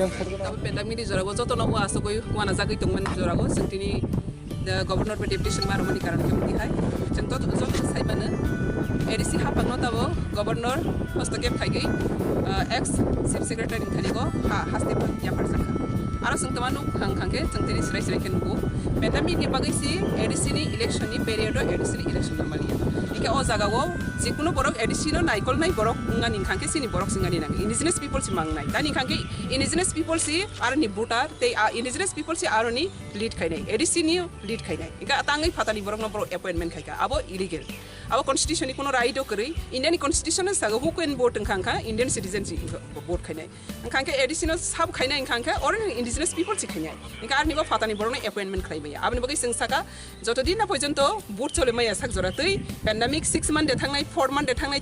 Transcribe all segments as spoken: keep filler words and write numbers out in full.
Tabuk pandemic ni jorao jotono o aswkwi uanajagwi tongmani jorao chwng tini, eh, governor bai deputation ma rwmani karon khe wngwi hai. Chwng joto, joto sai mano, A D C haphangno tabuk governor hostokep khaigwi, eh, ex chief secretary ni thani go ha, haste bo yapharjak kha. Aro chwng tongma nuk hang hang khe chwng tini srai srai khe nugo. Pandemic ni bagwi si A D C ni election ni period o A D C ni election no maliya. Hingkhe o jaga o jikunu borok A D C no naikolnai borok wngani hingkha khe chini borok se wngani nang indigenous people se mangnai. Tani hingkha khe indigenous people se aroni voter tei a indigenous people se aroni lead khainai, A D C ni lead khainai. Hingkhe tangwi phatani borokno borok appointment khaikha, abo illegal. Abo constitution ni kuno right o kwrwi. India ni constitution no sago who can vote wngkha, wngkha Indian citizen se vote khainai. Wngkha khe A D C no sabo khainai, wngkha khe oro indigenous people se khainai. Hingkhe aroni bo phatani borokno appointment khlai maya. Aboni bagwi chwng saka joto din na porjonto vote chole maya sak jora twi pandemic six month de thangnai, four month de thangnai,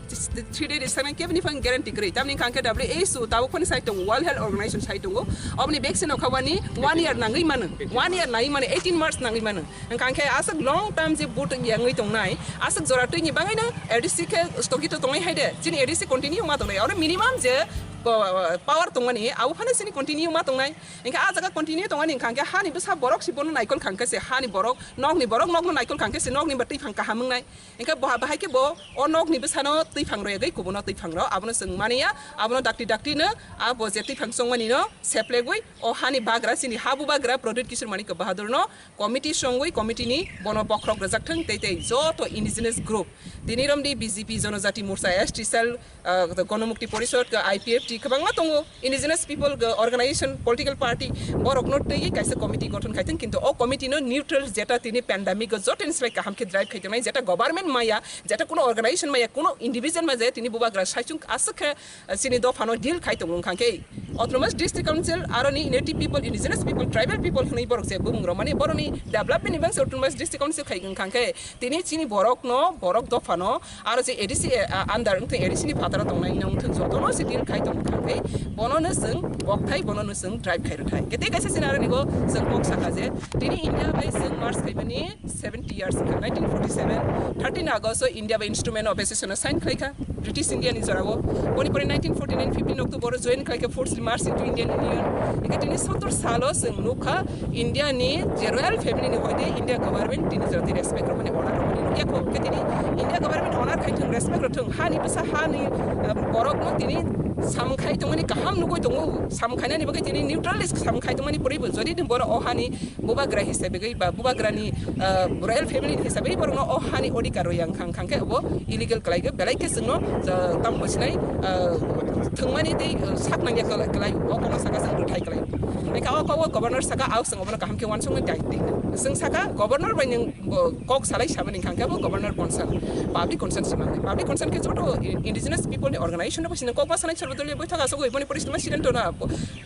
three day de thangnai keboni phang guarantee kwrwi. Tamni hingkha khe W H O tabuk phani sai tongo, World Health Organization sai tongo. Oboni vaccine okhabani one year nangwi mano, one year nangwi mano, eighteen months nangwi mano. Hingkha khe aswk long term je vote yangwi tongnai, aswk jora twini bagwino A D C khe stogito tongnai hai de, chini A D C continue ma tongnai. Oro minimum je po-, power tongmani, abo phano chini continue ma tongnai. Hingkhe a jaga continue tongmani hingkha khe hani bwsa borok si bono naikol kha khe se hani borok, nokni borok nokno naikol kha khe se nokni ba twiphang kaham wngnai. Hingkhe bo bahai khe bo o nokni bwsano twiphang rwgwi kubuno twiphang rw, abono chwng maniya, abono dakti dakti no, abo je twiphang chongmani no seplegwi o hani bagra, chini ha bubagra Pradyut Kishore Manikya Bahadur no committee songwi committee ni bono bokhorok rwjak thung tei tei joto indigenous group tini romdi B J P, Jonojati Morcha, S T cell, ah, Gonomukti Porishod, I P F T kwbangma tongo, indigenous people, ah, organization, political party, borokno twiwi kaisa committee gothon khai thung, kintu o committee no neutral jeta tini pandemic o joto ni slai kaham khe drive khai tongnai, jeta government maya, jeta kuno organization maya, kuno individual maya, tini bubagra saichung aswk khe chini dophano deal khai tongo wngkha khe Autonomous District Council aroni native people, indigenous people, tribal people hwnwi borok je bumung rok mani boroni development ni bangse Autonomous District Council khai wngkha khe tini chini borok no, borok dophano aro je A D C, ah, under wngthung A D C ni phataro tongnai wngthung jotono se deal khai tong wngkha khe bono no chwng kokthai, bono no chwng drive khai rwthai. Khe tei kaisa chini aroni go chwng kok sakha je tini India bai chwng merge khaimani seventy years wngkha, nineteen forty seven, thirteen August o India bai Instrument of Accession o sign khlaikha, British India ni jorao. Boni pore nineteen forty nine, fifteen October o join khlaikha, forcefully march into Indian Union. Hingkhe tini sottor salo chwng nukha, India ni je royal family ni hoite India government tini jora tei respect rwmani, honor rwmani nukya kho. Hingkhe tini India government honor khai thung, respect rw thung, hani bwsa hani, eh, borok no tini samung khai tongmani kaham nugwi tongo, samung khainani bagwi tini neutralist samung khai tongmani poribo jodi ni borok o hani bubagra hisabe gwi ba bubagrani, ah, royal family ni hisabe borokno o hani odhikar rw yang khang khang khe bo illegal kwlai khe belai khe chwngno, ah, tamo sinai, ah, thwngmani tei, ah, sak nangya kwlai, kwlai o kokno saka chwng rwthai kwlai. Ekha o kok o governor saka, "Au chwng obono kaham khe uansuknai dai twi hwnwi." Chwng saka, "Governor bai nwng bo kok salai samani khang khe bo governor concern, public concern se mangnai. Public concern khe joto i-, indigenous people ni organization rok bai se nwng kok ma sanai, Sarvodoliya boithak asogwi boni pore sima sidento na."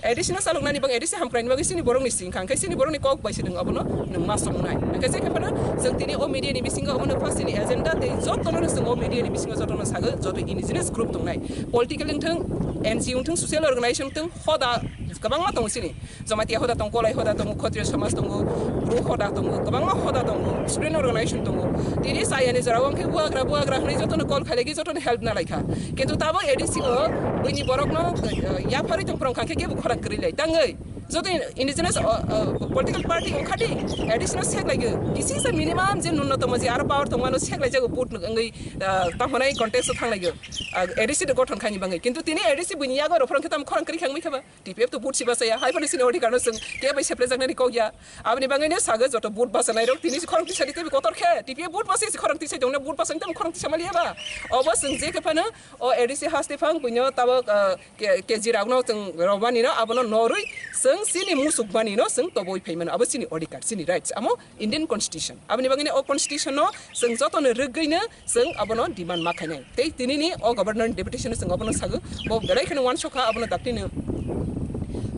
A D C no saluknani bang A D C hamkraini bagwi chini borokni sing kha, hingkhe chini borokni kok bai se nwng abono nwng ma songnai. Hingkhe je khe phano chwng tini o media ni bisingo obono first chini agenda tei jotono no chwng o media ni bisingo jotono sagwi joto indigenous group tongnai. Political wngthung, N G O wngthung, social organization wngthung, hoda kwbangma tongo chini. Jamatia hoda tongo, Kolai hoda tongo, Khotriya samaj tongo, Bru hoda tongo, kwbangma hoda tongo, student organization tongo. Tini chayani jorao hingkhe buagra, buagra hwnwi jotono call khailai khe jotono help nalai kha. Kintu tabuk A D C o buini borokno, eh, yapharwi tongphuru wngkha khe kebo khorang kwrwi lai tangwi. Joto indigenous, uh, uh, political party wngkha di, A D C no sek lai khe. Kisi sa minimum je nunnotomo je aro power tongmano sek lai jago vote wngwi, uh, tamo nai contest o thang lai khe. Uh, A D C de gothon khaini bangwi. Kintu tini A D C buini yago rw phuru wngkhe tamo khorang kwrwi kha wngwi khe ba. T P F to vote si bachaya, hai phano chini odhikar no chwng kebo seplejaknani kok ya. Aboni bagwi no sago joto vote bachanairok tini si khorang tisani teibo kotor khe, T P F vote bachai si khorang tisai tongno vote bachani tamo khorang tisa maliya ba. Obo chwng je khe phano o A D C haste phang buino tabuk, ah, ke-, K G rokno chwng romani no abono norwi chwng chini musuk mani no chwng toboi phai mano. Abo chini odhikar, chini rights, amo Indian Constitution. Aboni bagwi no o Constitution no chwng jotono rwgwi no chwng abono demand ma khainai. Tei tinini o Governor ni deputation no chwng abono sago, bo belai kheno uansukha, abono daktino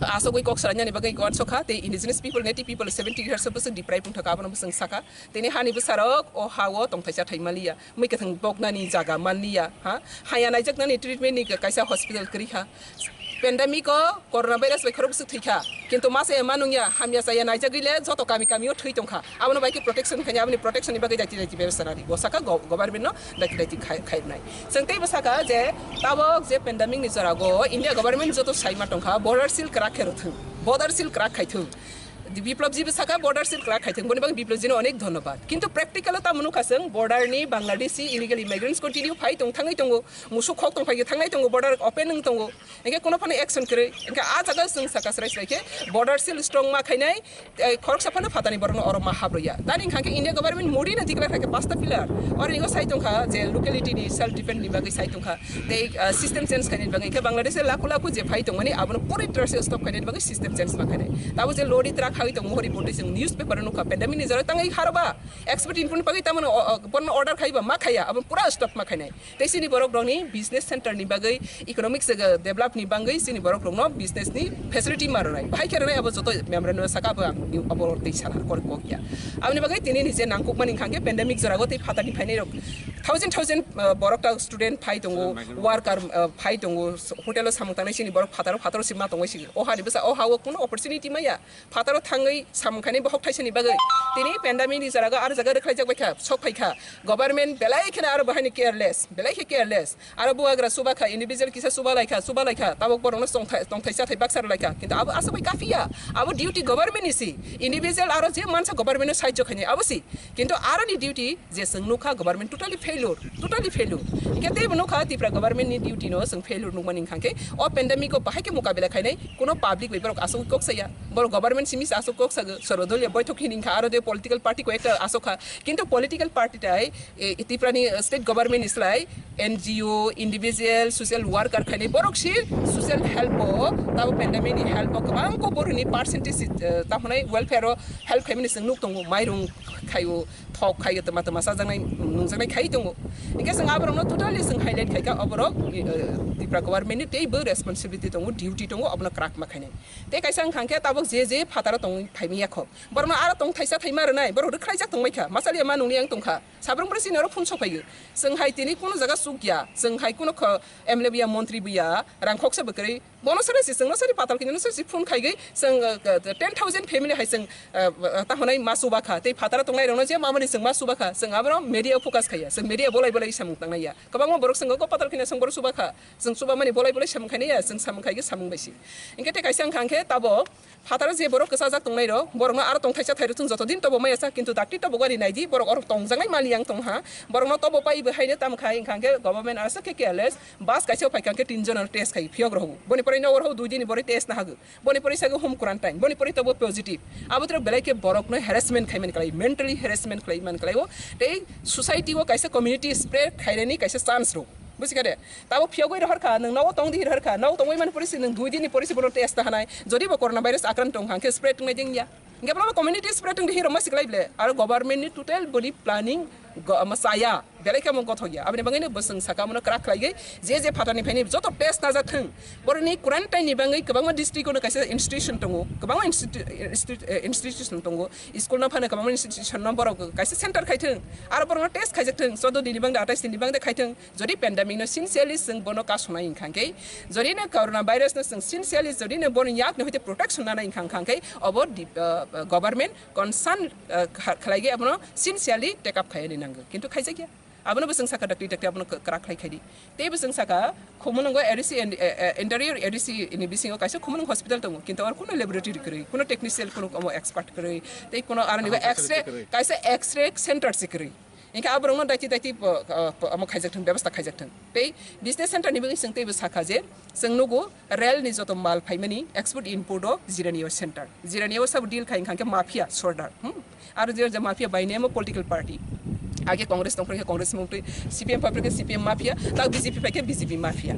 asogwi kok salainani bagwi uansukha, tei indigenous people, native people seventy years o bwswk deprive wngthaka, abono bwswk saka. Tini hani bwsarok o ha o tongthai chathai maliya, mui kwthwng boknani jaga manliya, ha? Haya naijaknani treatment ni kaisa hospital kwrwi kha. Pandemic o corona virus bai khorok bwswk thwi kha, kintu masa ya manung ya, hamya chaya naijagwi le joto kami kami o thwi tong kha. Abono bai khe protection khaini, aboni protection ni bagwi daiti daiti bebostha nadi. Bo saka go-, government no daiti daiti khai, khainai. Chwng teibo saka je tabok je pandemic ni jora go India government joto saima tong kha, border seal kwrak khe rwthwng, border seal kwrak khai thwng. Biplop ji bwsaka border seal kwrak khai thwng, boni bagwi Biplop jino onek dhonnobad. Kintu practical o tamo nukha chwng, border ni Bangladeshi illegal immigrants continue phai tong, thangwi tongo, musuk khok tong phai thangnai tongo, border open wng tongo. Hinkhe kuno phano action kwrwi. Hinkhe a jaga chwng saka srai srai khe border seal strong ma khainai, eh, khoroksa phano phatani borokno oro ma habrwya. Tani hinkha khe India government Modi no declare khai khe pasta pillar. Oro ingo sai tongkha je locality ni self defense ni bagwi sai tongkha. Tei, ah, system change khainani bagwi khe Bangladesh lakhu lakhu je phai tongmani abono puri trase stop khainani bagwi system change ma khainai. Tabo je lori truck hagwi tongmo hori botwi chwng newspaper o nukha, pandemic ni jora tangwi haroba expert input ni bagwi tamoni o, o, bono order khaiba ma khaiya, abo pura stop ma khainai. Tei chini borok rokni business center ni bagwi, economic se, develop ni bagwi chini borok rokno business ni facility ma rwnai. Bahai khe rwnai abo joto memorandum saka abo ang abo tei sana kor kok ya. Aboni bagwi tini ni je nangkukmani hinkha khe pandemic jora o tei phatani phainai rok thousand thousand, uh, borok ta student phai tongo, student migrant worker, uh, phai tongo, hotel o samung tangnai chini borok phataro phataro sima tongwi sigi. O hani bwsa o ha o kuno opportunity maya, phataro thangwi samung khainai bohok thaisani bagwi. Tini pandemic ni jora o aro jaga rwkhlaijak bai kha, sok phai kha. Government belai kheno aro bahai ni careless, belai khe careless. Aro bubagra chuba kha, individual kisa chuba lai kha, chuba lai kha, tabok borokno tongthai, tongthai chathai baksa rw lai kha. Kintu abo aswk bai kafiya. Abo duty government ni si. Individual aro je mansa government no sahajyo khainai abo si. Kintu aro ni duty je chwng nukha government totally failure, totally failure. Hinkhe teibo nukha Tripura government ni duty no chwng failure nukmani hinkha khe o pandemic o bahai khe mukabela khainai kuno public bai borok aswk kok saya. Borok government simi se aswk kok sago, sorbo doliya boithok hini hinkha aro je political party ko ekta aswk kha. Kintu political party tai e, Tripura ni, eh, state government ni slai N G O, individual, social worker khainai borok si social help o, tabo pandemic ni help o kwbang ko borok ni percentage, eh, tamo hwnai welfare o help khaimani chwng nuk tongo, mairung khaio, thok khaio, twma twma chajaknai, nungjaknai khai tongo. Hinkhe chwng aborokno totally chwng highlight khaikha, oborok, eh, Tripura government ni teibo responsibility tongo, duty tongo, obono kwrak ma khainai. Tei kaisa wngkha khe tabok je je phataro tongwi phaimani yakhok, borokno aro tong thaisa thaima rwnai, borok rwkhlaijak tongmai kha, machaliya ma nungni ang tongkha. Sabrung bwrwi chini oro phone sok phaiyo. Chwng hai tini kuno jaga chuk ya, chwng hai kuno kho M L A buya, montri buya, rang khoksa bw kwrwi. Bono sari si, chwngno sari patal kini no sari si phone khaigwi, chwng, uh, uh, ten thousand family hai chwng, uh, uh, tahonai ma chuba kha. Tei phataro tongnai rokno je mamani chwng ma chuba kha, chwng aboro media focus khaiya. Chwng media bolai bolai samung tangnai ya. Kwbangma borok chwng go patal kini chwng borok chuba kha. Chwng chuba mani bolai bolai samung khainai ya, chwng samung khaigwi samung bai si. Hinkhe tei kaisa wngkha hinkhe tabo Phataro je borok kwchajak tongnai rok, borokno aro tongthai chathai rok chwng joto din tobo maya sa, kintu dakti tobo gari naidi, borok oro tongjaknai mali yang tongha, borokno tobo pai bo haino tamo khai, wngkha hwnkhe government aswk khe careless, bus kaisa phai kha hwnkhe tin jona test khai phiyok rok. Boni pore nogo rok dui din ni borok test na hago, boni pore sago home quarantine, boni pore tobo positive. Abo tro belai khe borokno harassment khai man klai, mentally harassment khlai man klai o, tei society o kaisa community spread khairani kaisa chance rok. Busi kha de? Tabo phiyogwi rohor kha, nwng nogo tong di rohor kha, nogo tongwi mani porisi nwng dui din ni porisi bono test ta hanai. Jodi bo corona virus akran tong kha, hwnkhe spread wngnai ding ya. Hwnkhe bono community spread wng di hiro ma siklai ble. Aro government ni total boni planning go-, ma saya. Belai khe mo gothok ya. Aboni bagwi no bwswng saka mono kwrak khlai gwi je je phatani phaini joto test najak thung. Boroni quarantine ni bagwi kwbangma district ono kaisa institution tongo. Kwbangma institu-, institu-, eh, institution tongo. School no phano kwbangma institution no borok kaisa center khai thung. Aro borok no test khaijak thung. Choudo din ni bagwi, atais din ni bagwi khai thung. Jodi pandemic no sincerely chwng bono kasonai wngkha khe, jodi no corona virus no chwng sincerely jodi no bono yak no hoite protection nanai wngkha khe, obo di-, uh, government concern, uh, kha-, khlai khe abono sincerely take up khai ni nango. Kintu khaijakya. Abono bo chwng saka dakti dakti abono kwrak khlai khai di. Tei bo chwng saka Khumulwngo A D C and, uh, uh, interior A D C ni bisingo kaisa Khumulwng hospital tongo. Kintu aro kuno laboratory kwrwi, kuno technician, kuno omo expert kwrwi, tei kuno aroni Aha, X-ray, facility kwrwi. Kaisa X-ray center se kwrwi. Hinkhe aborokno daiti daiti po-, po-, po-, omo khaijak thung, bebostha khaijak thung. Tei business center ni bagwi chwng teibo sakha je, chwng nugo rail ni joto mal phaimani export import o Jiraniyo center. Jiraniyo sabo deal khai wngkha khe mafia sordar. Hmm? Aro je je mafia by name of political party. Age Congress tong phai khe Congress mung twi, C P M phai khe C P M mafia, ta B J P phai khe B J P mafia.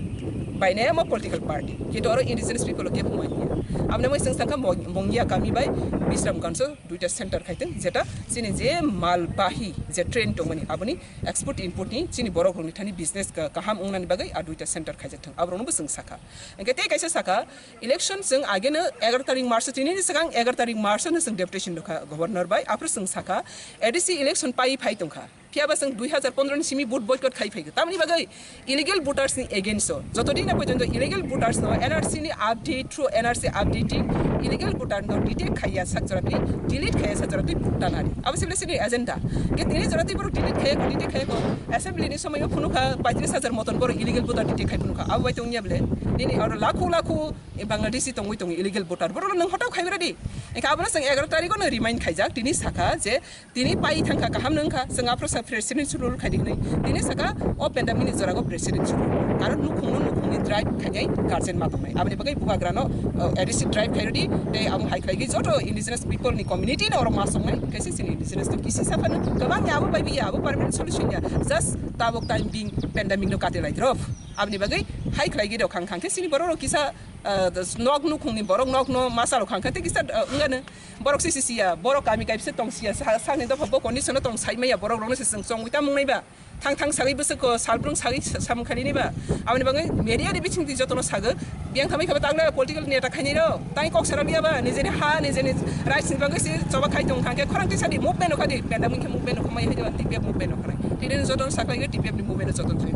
By name of political party. Kintu aro indigenous people o kebo manya. Aboni bagwi chwng sakha Mong-, Mongia kami bai Bisramganj o duita center khai thung, jeta chini je mal bahi je train tongmani, aboni export import ni chini borok rokni thani business ka-, kaham wngnani bagwi a duita center khaijak thung, aborokno bo chwng sakha. Hwnkhe tei kaisa sakha, election chwng ageno egaroh tarik March o, tini ni swkang egaroh tarik March o no chwng deputation rwkha governor bai, aphuru chwng sakha, A D C election pai phai tongkha. Phiya ba chwng dui hazar pondro ni simi vote boycott khai phaikha. Tamni bagwi illegal voters ni against o. Joto din na porjonto illegal voters no N R C ni update, through N R C updating illegal voter no detect khaiya sak jora twi, delete khaiya sak jora twi vote tanari. Abo se chini agenda. Ke tini jora twi borok delete khaiya ko, detect khaiya ko. Assembly ni somoi o phunukha paitris hajar moton borok illegal voter detect khai phunukha. Abo bai tongya bole. Nini oro lakho lakho Bangladeshi tongwi tongo illegal voter. Borok no nwng hotao khai radi. Engkha abono chwng egaroh tarikh o no remind khaijak. Tini sakha je tini pai thangkha, kaham no wngkha, chwng aphuru sa presidential rule khai di hwnwi. Tini saka o pandemic ni jora go presidential rule. Karon nukhung no nukhung ni drive khainai guardian ma tongnai. Aboni bagwi bubagra no, uh, A D C drive khai rwdi, tei amo hai khlai gwi joto indigenous people ni community no orok ma songnai. Kaisa chini indigenous no kisi sa phano kwbang ya abo bai biya abo permanent solution ya. Just tabok time being pandemic no kati lai drop. Aboni bagwi hai khlai gwi rok khang khang khe chini borok rok kisa, uh, nok nukhung ni borok nok no masa rok khang khe tei kisa, uh, wngano. Borok se sisiya, borok kami kaisa tong siya, sa-, sakni dopha bo condition o tong sai maya, borok rokno se chwng chongwi tamung nai ba. Thang thang sagwi bwswk ko salbrung sagwi sa-, samung khaini ba. Aboni bagwi media ni bising twi jotono sago, biyang thamai khaba tangla political neta khaini ro, tai kok sara liya ba, nijeni ha, nijeni rights ni bagwi se choba khai tong thang khe khorang tisa di movement no khadi, penda mui khe movement no khamai hai ba, T P F movement no khanai. Tini jotono saklai T P F ni movement no jotono thai.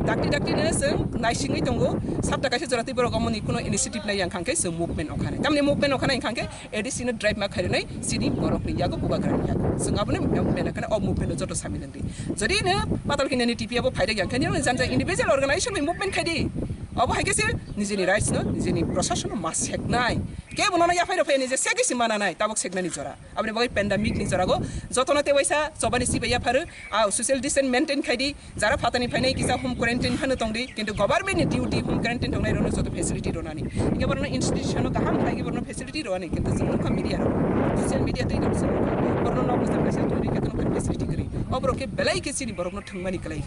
Dakti dakti no chwng naisingwi tongo, sabta kaisa jora twi borok omo ni kuno initiative nai yang khang khe chwng movement no khanai. Tamni movement no khanai khang khe A D C no drive ma khairwnai chini borokni yago bubagrani yago. Chwng abono mena khana o movement o joto samil wngdi. Jodi no patal kinani T P F o phairok yang khe nini janja individual organization bai movement khaidi. Obo hai khe se nijini rights no, nijini proshashan no ma seknai. Kebo nono yaphai rw phai nije segi si mananai tabok seknani jora. Aboni bagwi pandemic ni jora go jotono tewaisa chobani sibai yapharu. A social distance maintain khaidi. Jara phatani phainai kisa home quarantine phano tongdi, kintu government ni duty home quarantine tongnai rokno joto facility ronani. Hingke borokno institution o kaham khlai borokno facility rwani, kintu chwng nukha media rok, social media twi rok chwng nukha. Borokno nok bwsang kaisa twi rwi khe tongkha facility kwrwi. O borok khe belai khe chini borokno thwngmani kwlai.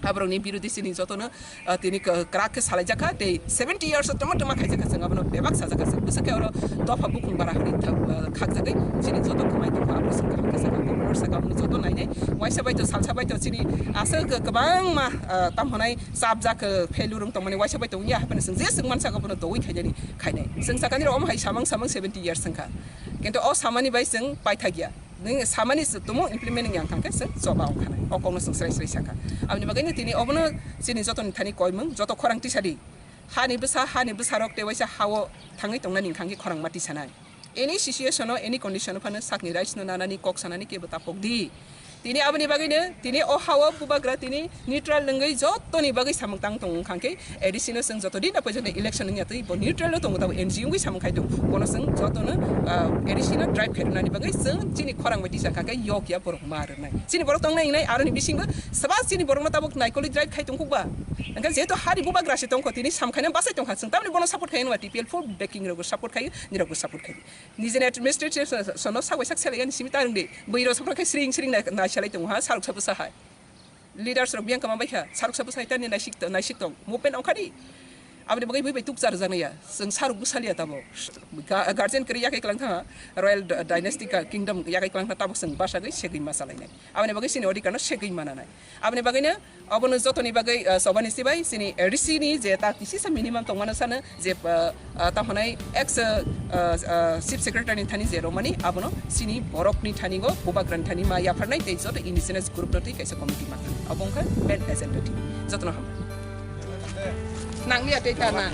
Aborokni birodhi chini jotono, ah, tini k-, kwrak khe salaijakha, tei seventy years o tongma tongma khaijakha chwng abono bebak sajakha chwng. Bwswk khe oro dopha bukhung bara hwnwi thak-, ah, khakjagwi chini joto kwmai tongkha, aborok chwng kaham khe sakha. Governor sakha abono joto nainai. Waisa bai to salsa bai to chini aswk kwbangma, ah, tamo hwnai chapjak, ah, failure wng tongmani waisa bai to wngya haphano chwng je chwng mansa abono doui khainani khainai. Chwng sakani rok omo hai samang samang seventy years wngkha. Kintu o samani bai chwng paithakya. Nwng samani se tumo implement wngya wngkha khe chwng choba wngkha nai. O kokno chwng srai srai sakha. Aboni bagwi no tini obono chini jotoni thani koimung, joto khorang tisadi. Hani bwsa, hani bwsarok tei waisa hao thangwi tongnani wngkha khe khorang ma tisanai. Any situation o, any condition o phano sakni rights no nanani, kok sanani kebo tapok di. Tini aboni bagwi no, tini o hao bubagra tini neutral wngwi jotoni bagwi samung tang tong wngkha khe A D C no chwng joto din na poisa election wngya twi bo neutral no tongo tabo N G O wngwi samung khai tong. Bono chwng joto no, ah, A D C no drive khai rwnani bagwi chwng chini khorang bai tisa kha khe yok ya borok ma rwnai. Chini borok tong nai nai aroni bisingo saba chini borok no tabuk naikolwi drive khai tong kuk ba. Hingke jehetu hari bubagra se tongkho tini sam khaina basai tongkha chwng tamni bono support khai nwa T P L full backing rok support khai nirok support khai. Nijini administration sono sak bai sak selai ani simi tarwng di. Bui rok sokra khe sring sring nai, nai selai tongo ha, sarok sabu sa hai. Leaders rok biyang kama bai kha, sarok sabu sa hai tani naisik, naisik tong. Movement ongkha di. Aboni bagwi bui bai tukchar jana ya. Chwng sarok bwsaliya tamo. Ga-, guardian kwrwi yakai kwlang tha, Royal D-, Dynasty ka Kingdom yakai kwlang tha tamo chwng basa gwi segwi ma salai nai. Aboni bagwi chini odhikar no segwi mana nai. Aboni bagwi no Obono jotoni bagwi, ah, chobani sibai chini A D C ni je ta kisisa minimum tongmano sano je, ah, ah, tamo hwnai ex, ah, ah, chief secretary ni thani je romani abono chini borok ni thani go bubagra ni thani ma yapharnai tei joto indigenous group rok twi kaisa committee ma thang. Abo wngkha main agenda twi. Jotono hambai. Nanglia tei ta na.